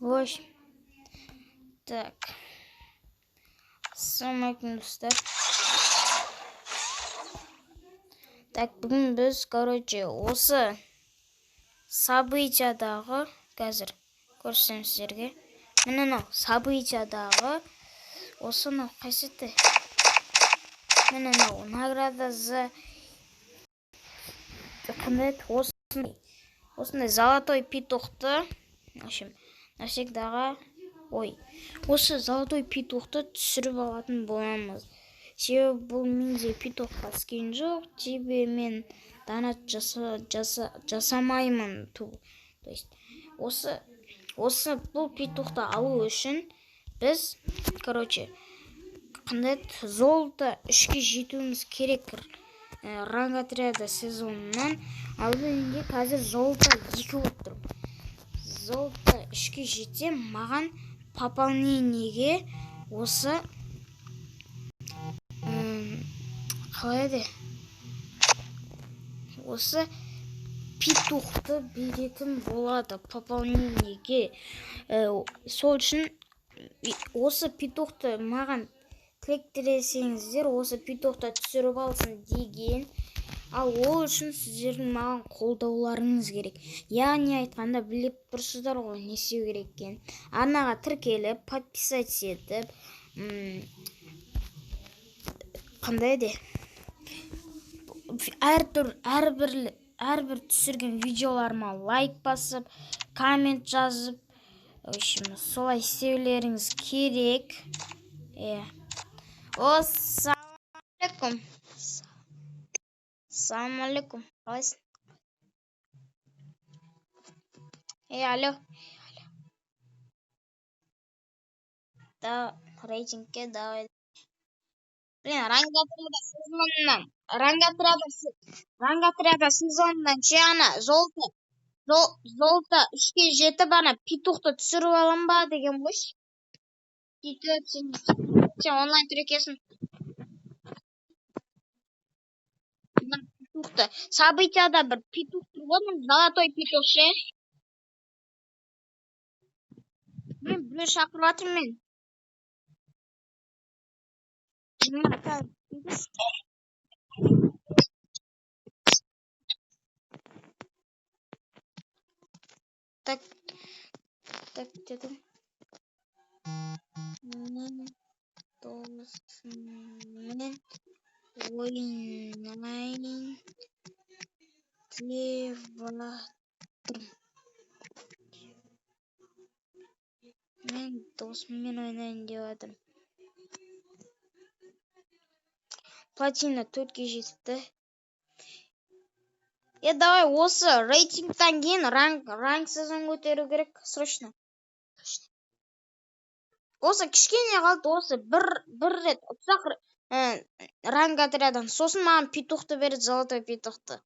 В общем, так. Ассалаумағалейкум, достар. Так, бүгін біз, короче, осы событиядағы, қазір көрсетемін сіздерге. Міне, мынау событиядағы осы, мынау қайсы еді? Міне, мынау награда за қандай еді? Осындай золотой петухты, в общем, навсегдаға, ой, осы золотой петухты түсіріп алатын боламыз. Себебі бұл менде петухқа скин жоқ, тебе мен донат жасамаймын. То есть осы бұл петухты алу үшін біз, короче, қандай еді? Золото 3-ке жетуіміз керек, ранг отряда сезонынан. Ал менде қазір золото 2 болып тұр. Золото 3-ке жетсем, маған пополнениеге осы, қалай еді, осы петухты беретін болады пополнениеге. Сол үшін осы петухты маған тілектірсеңіздер, осы петухты түсіріп алсын деген. Ал ол үшін сіздердің маған қолдауларыңыз керек. Яғни айтқанда, біліп тұрсыздар ғой не істеу керек екенін. Арнаға тіркеліп, подписаться етіп, қандай еді? Әрбір түсірген видеоларыма лайк басып, коммент жазып, в общем, солай істеулеріңіз керек. Ассалаумағалейкум. Ассалаумағалейкум. Қалайсың? Ей, алло. Да, рейтингке давай. Блин, ранг отряда сезонынан, ранг отряда сезонынан ше, ана золото 3-ке жетіп, ана петухты түсіріп алам ба деген ғой. Сөйтіп сен онлайн тұр екенсің. Мына петухты событияда бір петух тұр ғой, мына золотой петух ше. Блин, біреу шақырып жатыр мен. Так, так, дедім. Мен досыммен ойнайын деп жатырмын. Мен досыммен ойнайын деп жатырмын. Платина 4-ке жетіпті. Давай осы рейтингтан кейін ранг сезон көтеру керек срочно. Осы кішкене қалды, осы бір рет ұтсақ, ранг отрядан, сосын маған петухты береді, золотой петухты.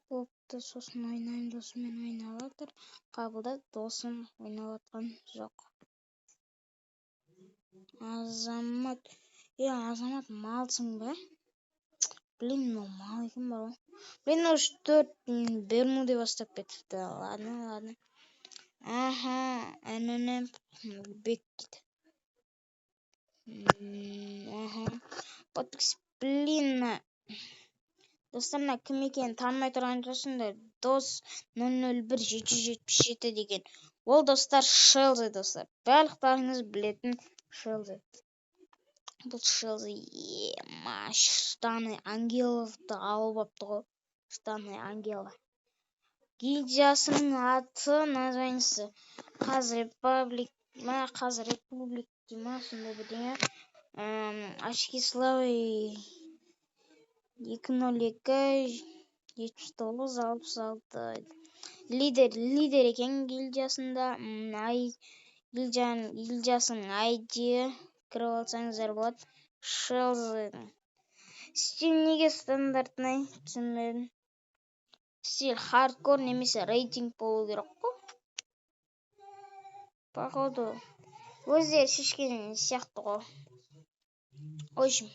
Бопты, сосын ойнаймын, досыммен ойнап жатыр. Қабылда, досым ойнап жатқан жоқ. Азамат, Азамат, малсың ба? Блин, мынау мал екен бар ғой. Блин, мынау үш төрт бермуды бастап кетіпті. Ладно, ладно. Аха, інінім бек дейді. Аха. Подпись, блин, достар, мына кім екенін танымай тұрған жоқсыңдар. Дос 001 777 деген. Ол, достар, Шелзи, достар. Барлықтарыңыз білетін Шелзи. Бұл Шелзи, ема, штаны ангеловты алып апты ғой. Штаны ангела. Гильдиясының аты, названиесі Қаз Репаблик, ма, Қаз Републик дей ма, сондай бірдеңе. Очки славы 202 79 66. Лидер екен гильдиясында. Ай, гильдиясының ID кіріп алсаңыздар болады. Шелзидің. Стиль неге стандартный, түсінбедім. Стиль хардкор немесе рейтинг болу керек қой. Походу, өздері шешкен сияқты ғой. В общем,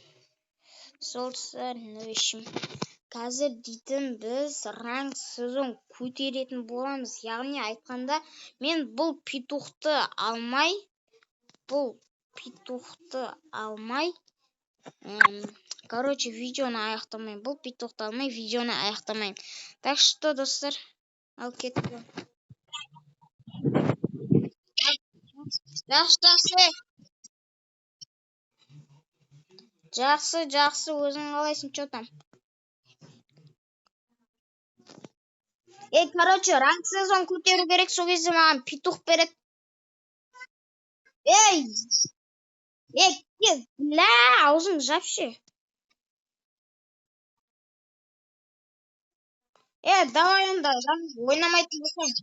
сол достар, в общем, қазір дейтін біз ранг сезон көтеретін боламыз. Яғни айтқанда, мен бұл петухты алмай, короче, видеоны аяқтамаймын. Бұл петухты алмай, видеоны аяқтамаймын. Так что, достар, ал кеттік. Жақсы, жақсы. Жақсы, жақсы, өзің қалайсың, чё там? Ей, короче, ранг сезон көтеру керек, сол кезде маған петух береді. Ей, ей, кел, бля, аузыңды жапшы. Е, давай онда, ойнамайтын болсаң.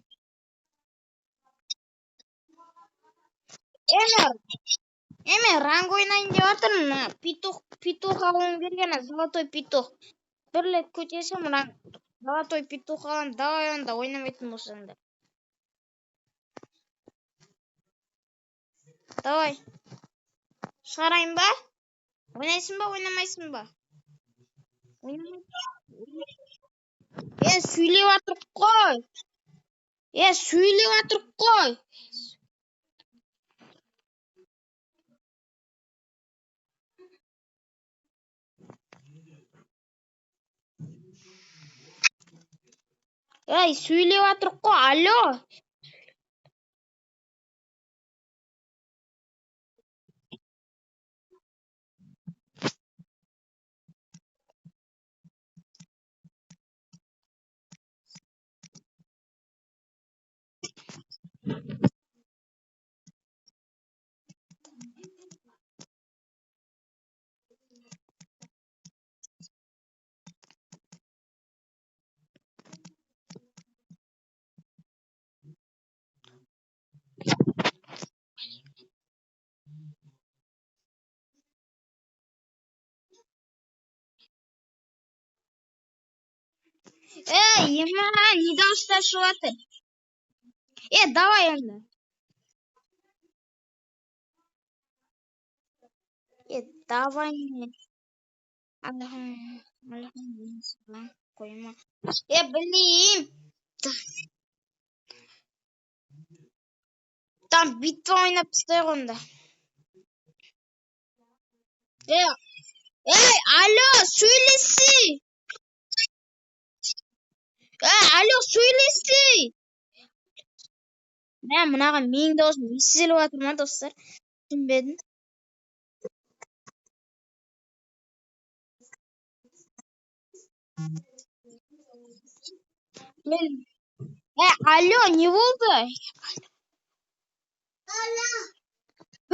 Мен ранг ойнайын деп жатырмын. Мына петух алуым керек ана, золотой петух. Бір рет көтерсем, ранг золотой петух аламын. Давай онда, ойнамайтын болсаңдар. Давай. Шығарайын ба? Ойнайсың ба, ойнамайсың ба? Е, сөйлеп жатырық қой. Е, сөйлеп жатырық қой. Ей, сөйлеп жатырық қой, алло. Ей, ема, не дауыстар шығып жатыр? Е, давай онда. Е, давай. Қойма. Е, блин. Там битва ойнап тастайық онда. Е, ей, алло, сөйлесей. Е, алло, сөйлесей. Мә, мынаған менің даусым естіліп жатыр ма, достар? Түсінбедім. Мен... Е, алло, не болды?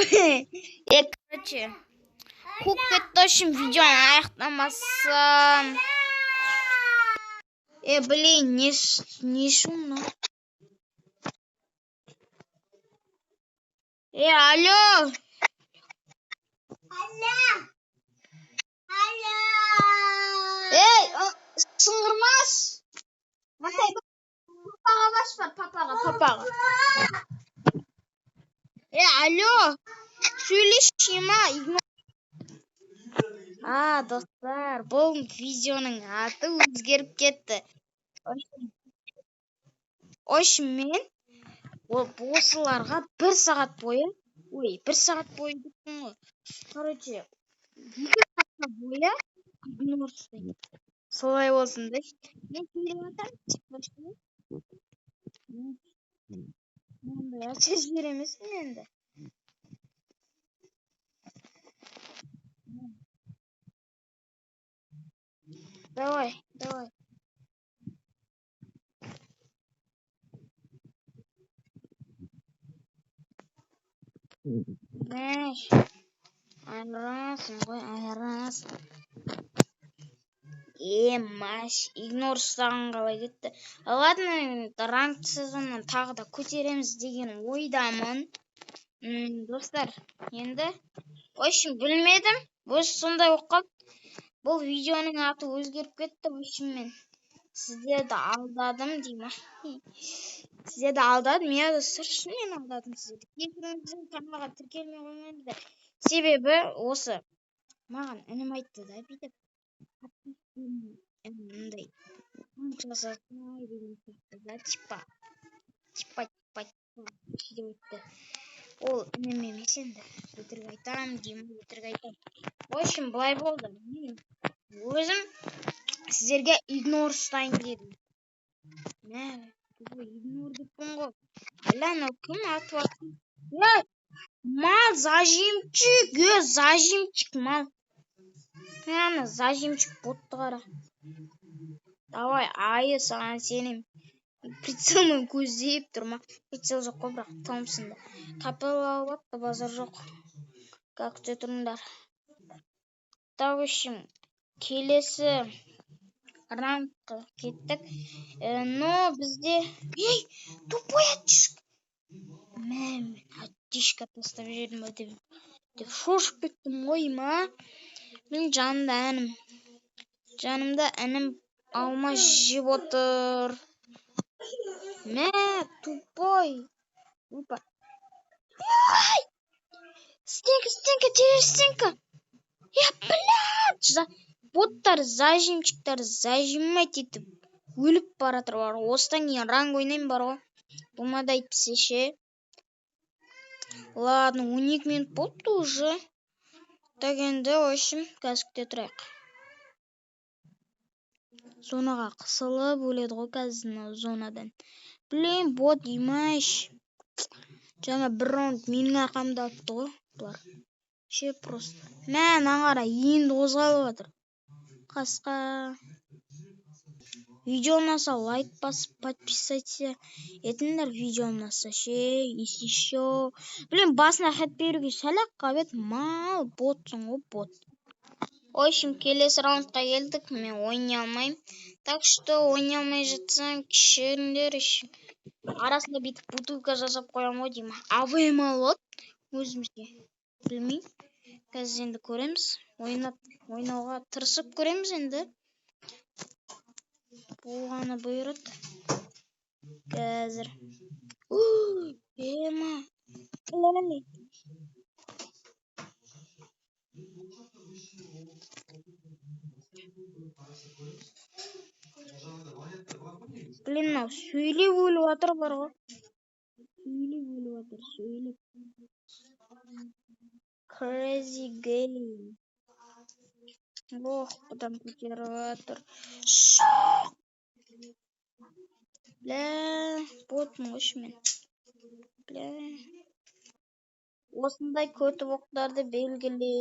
Е, короче, қуып кетті, в общем, видеоны аяқтамасам. Е, блин, не шумно. Е, алло. Алло. Алло. Ей, сыңғырмас. Матай, папаға бас бар, папаға, папаға. Е, алло. Сөйлесші ма? А, достар, бұл видеоның аты өзгеріп кетті. В общем, мен осыларға бір сағат бойы Ой, 1 сағат бойы деппін ғой. Короче, 2 сағатқа бойы игнор ұстаймын. Солай болсын да. Мен сөйлеп жатырмын, типа ше. Ондай ача жібер емеспін енді. Давай, давай. Мәш. Айырасың ғой, айырасың. Маш, игнор ұстаған қалай кетті. Ладно, ранг сезоннан тағы да көтереміз деген ойдамын. Достар, енді, в общем, білмедім. Өзі сондай болып қалды. Бұл видеоның аты өзгеріп кетті. В общем, мен сіздерді алдадым деймін. Сіздерді алдадым. Иә, достар, шынымен алдадым сіздерді. Кешіріңіздер, каналға тіркелмей қоймаңыздар. Себебі осы маған інім айтты да, бүйтіп мындай жасасай деген сияқты да, типа, типа, типа, типа деп айтты. Ол інім емес енді. Өтірік айтамын деймін, өтірік айтамын. В общем, былай болды. Мен өзім сіздерге игнор ұстайын дедім. Мә, игнор деппін ғой. Бля, анау кім атып атты? Ей, мал зажимчик, е, зажимчик мал. Ана зажимчик ботты қара. Давай, айы, саған сенем. Прицелмен көздеп тұр ма? Прицел жоқ қой, бірақ Томпсонда. Капелла алып алыпты, базар жоқ. Как күте тұрыңдар. Так, в общем, келесі рангқа кеттік. Но бізде... Ей, тупой оттишка. Мә, мен оттишка тастап жібердім ба деп шошып кеттім ғой, ма. Менің жанымда інім. Жанымда інім алма жеп отыр. Мә, тупой. Опа. Ай! Стенка, стенка, через стенка. Я, блядь, боттар, зажимчиктар зажимать етіп өліп бара жатыр бар ғой. Осыдан кейін ранг ойнаймын бар ғой. Болмады әйтпесе ше. Ладно, 12 минут болыпты уже. Так, енді, в общем, қазір күте тұрайық. Зонаға қысылып өледі ғой қазір мынау зонадан. Блин, бот имаш. Жаңа бір раунд менің арқамда атты ғой бұлар. Ше просто. Мә, мына қара, енді қозғалып жатыр. Қасқа. Видео ұнаса лайк басып подписаться етіңдер, видео ұнаса ше, если еще. Блин, басына хет беруге сәл-ақ қалып еді. Мал, ботсың ғой, бот. В общем, келесі раундқа келдік. Мен ойнай алмаймын. Так что ойнай алмай жатсам, кешіріңдер. Арасында бүйтіп бутылка жасап қоямын ғой деймін. АВМ алып өзімізге. Білмеймін. Қазір енді көреміз. Ойнауға тырысып көреміз енді. Болғаны бұйырады. Қазір. Ема. Блин, мынау сөйлеп өліп жатыр бар ғой. Сөйлеп өліп жатыр, сөйлеп. Crazy game. Ох, бұдан көтеріп жатыр. Шоқ! Бля, ботмын ғой мен. Бля. Осындай көті боқтарды белгіле.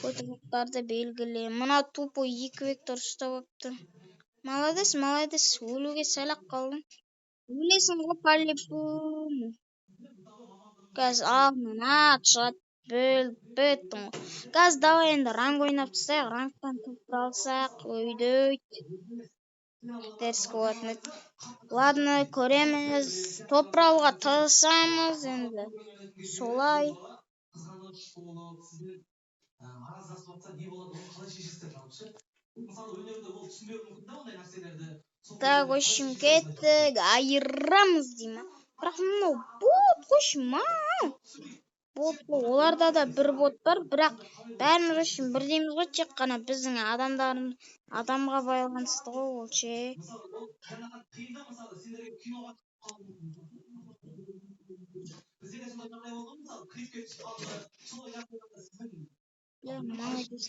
Көті боқтарды белгіле. Мына тупой екі вектор ұстап алыпты. Молодец, молодец. Өлуге сәл-ақ қалдың. Өлесің ғой по-любому. Қазір алдынан ат шығады. Біттің ғой. Қазір давай енді ранг ойнап тастайық. Рангтан топ алсақ, өйдөйт. Дерске болатын еді. Ладно, көреміз. Топ алуға тырысамыз енді. Солай. Так, в общем, кеттік. Айырамыз деймін. Бірақ мынау бот қойшы, ма. Бот қой. Оларда да бір бот бар, бірақ бәріміз, в общем, бірдейміз ғой, тек қана біздің адамдарымыз адамға байланысты ғой ол ше. Бля, молодец.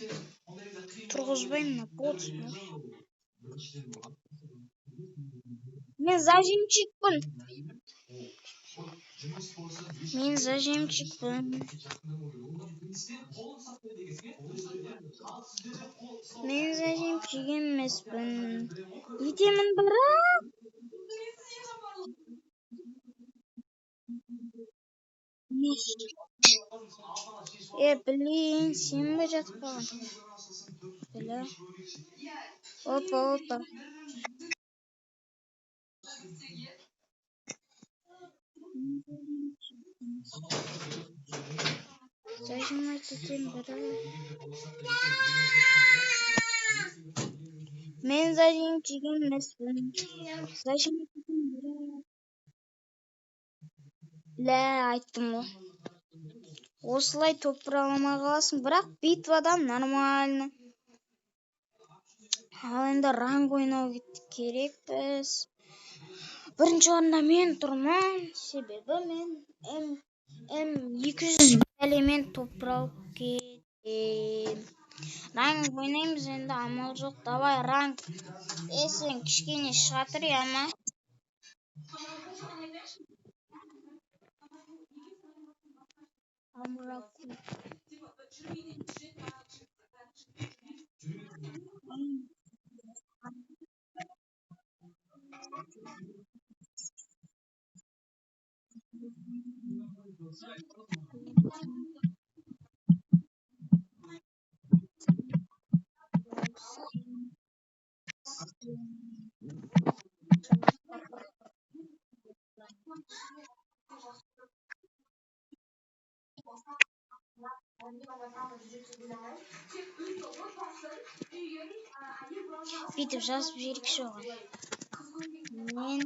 Тұрғызбаймын мына бот. Мен зажимчикпін. Мен зажимчикпін. Мен зажимчик емеспін. Етемін бірақ. Е, блин, сен бе жатып қалған? Бля. Опа, опа. Зажимать етемін бірақ. Мен зажимчик емеспін. Зажимать етемін бірақ. Бля, айттым ғой. Осылай топ алмай қаласың, бірақ битвадан нормально. Ал енді ранг ойнау керекпіз. Бірінші орында мен тұрмын, себебі мен М200 бәлемен топ алып кеттім. Ранг ойнаймыз енді, амал жоқ. Давай ранг. Е, сен кішкене шыға тұр, я ма? Бүйтіп жазып жіберейікші оған. Мен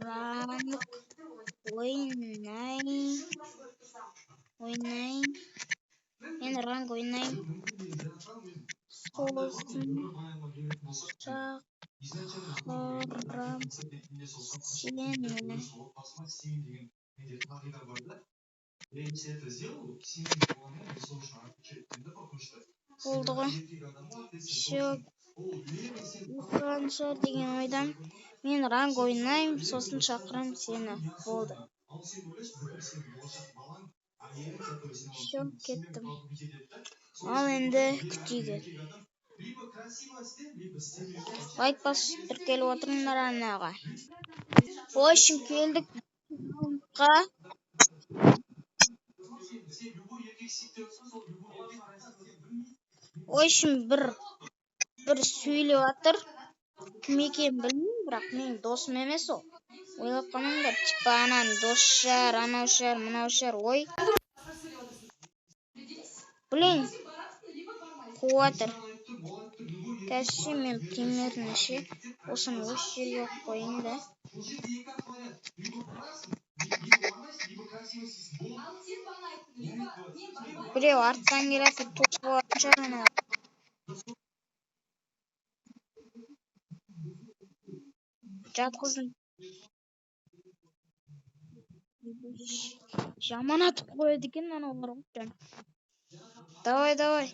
ранг ойнай. Мен ранг ойнаймын. Сосын шақырам сені. Болды ғой. Все, ұйықтаған шығар деген ойдамын. Мен ранг ойнаймын, сосын шақырам сені. Болды. Все, кеттім. Ал енді күтейік. Лайк басып тіркеліп отырыңдар арнаға. В общем, келдік. В общем, бір сөйлеп жатыр. Кім екенін білмеймін, бірақ менің досым емес ол. Ойлап қалмаңдар, типа ананың дос шығар, анау шығар, мынау шығар. Ой. Блин, қуып жатыр. Қазір мен примерно ше осыны осы жерге қойып қояйын да. Біреу арттан келе жатыр, тосып алатын шығар анау. Жатқыздым. Жаман атып қояды екен анаулар ғой. Давай, давай.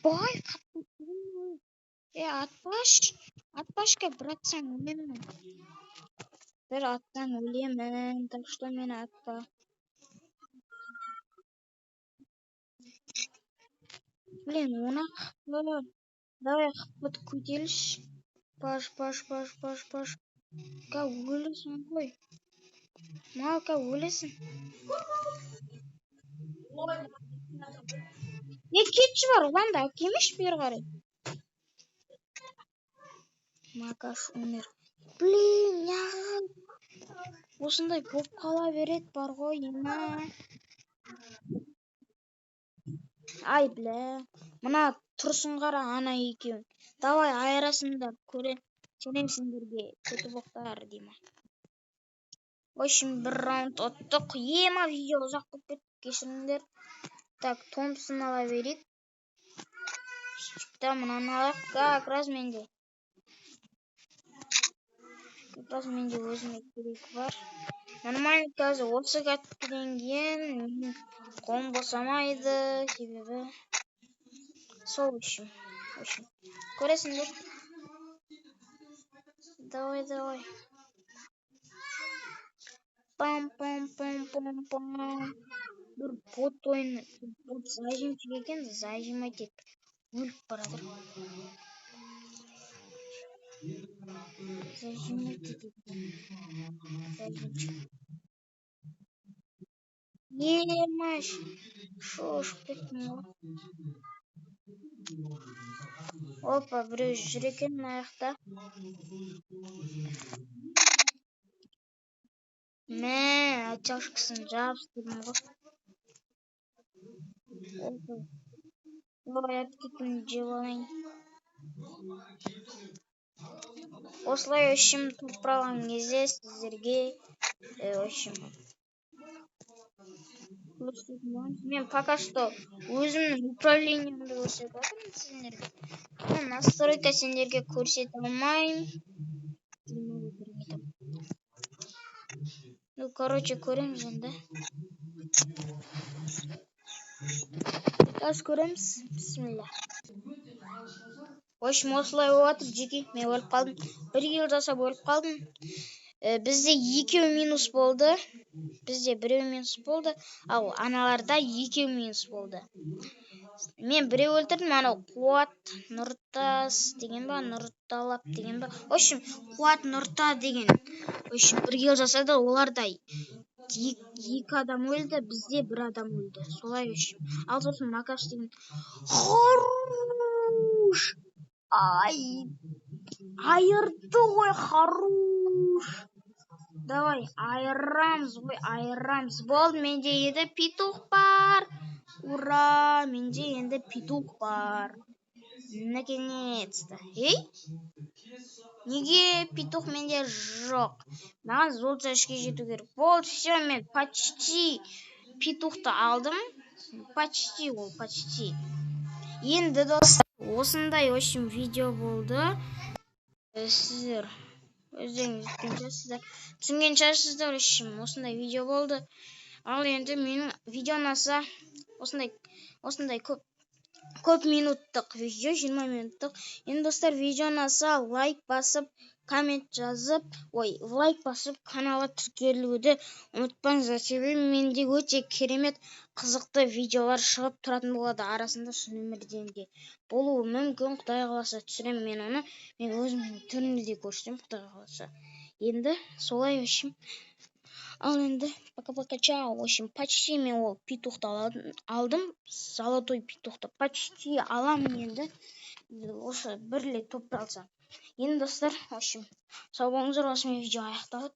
Бай, е, атпаш, атпашка, бір атсаң өлемін. Бір атсаң өлемін, так что мені атпа. Блин, она хп. Давай хп көтерілші. Паш, паш, паш, паш, паш. Ка өлесің ғой. Малка өлесің. Не кетші бар, одан да әкемеш бері қарай. Макаш умер. Блин, неғып осындай болып қала береді бар ғой, ема. Ай, бля. Мына тұрсын қара ана екеуін. Давай айырасыңдар, көре. Сенемін сендерге, көтібақтар деймін. В общем, бір раунд ұттық. Ема, видео ұзақ болып кетті, кешіріңдер. Так, Томпсон ала берейік. Да, мынаны алайық. Как раз менде. Как раз менде өзіме керек бар. Нормально, қазір осы кәткіден кейін менің қолым босамайды, себебі сол үшін. В общем, көресіңдер. Давай, давай. Пам-пам-пам-пам-пам. Бір бот ойын, бот зажимчик екен, зажимать етіп өліп бара жатыр. Зажимать етеді. Зажимчик. Емаш, шошып кеттім ғой. Опа, біреу жүр екен мына жақта. Мә, оттяжкасын жабыстырдым ғой. Опа. Давай, аптеканы жеп алайын. Осылай, в общем, топыраған кезде сіздерге, в общем, көрсететін боламын. Мен пока что өзімнің управлениемді көрсетіп жатырмын сендерге. Ну, настройка сендерге көрсете алмаймын. Ну, короче, көреміз енді. Қазір көреміз. Бісміллә. В общем, осылай болып жатыр, жеке. Мен өліп қалдым. Бір килл жасап өліп қалдым. Бізде екеу минус болды. Бізде біреу минус болды. Ал аналарда екеу минус болды. Мен біреу өлтірдім, анау Қуат Нұртас деген ба, Нұрталап деген ба. В общем, Қуат Нұрта деген. В общем, бір килл жасады, оларда екі адам өлді, бізде бір адам өлді. Солай, в общем. Ал сосын Макаш деген. Хорош! Ай! Айырды ғой, хорош! Давай, айырамыз ғой, айырамыз. Болды, менде енді петух бар. Ура, менде енді петух бар. Наконец-то. Ей? Неге петух менде жоқ? Маған золото үшке жету керек. Болды, все, мен почти петухты алдым. Почти ол, почти. Енді, достар, осындай, в общем, видео болды. Сіздер өздеріңіз түсінген шығарсыздар. Түсінген шығарсыздар, в общем, осындай видео болды. Ал енді менің видео ұнаса, осындай көп минуттық видео, 20 минуттық. Енді, достар, видео ұнаса, лайк басып, коммент жазып, ой, лайк басып, каналға тіркелуді ұмытпаңыздар. Себебі менде өте керемет қызықты видеолар шығып тұратын болады. Арасында шын өмірден де болуы мүмкін. Құдай қаласа түсіремін мен оны. Мен өзімнің түрімді де көрсетемін, Құдай қаласа. Енді солай, в общем. Ал енді пока-пока, чао. В общем, почти мен ол петухты алдым. Золотой петухты почти аламын енді. Осы бір рет топты алсам. Енді, достар, в общем, сау болыңыздар, осымен видео аяқталады.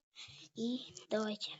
И давайте.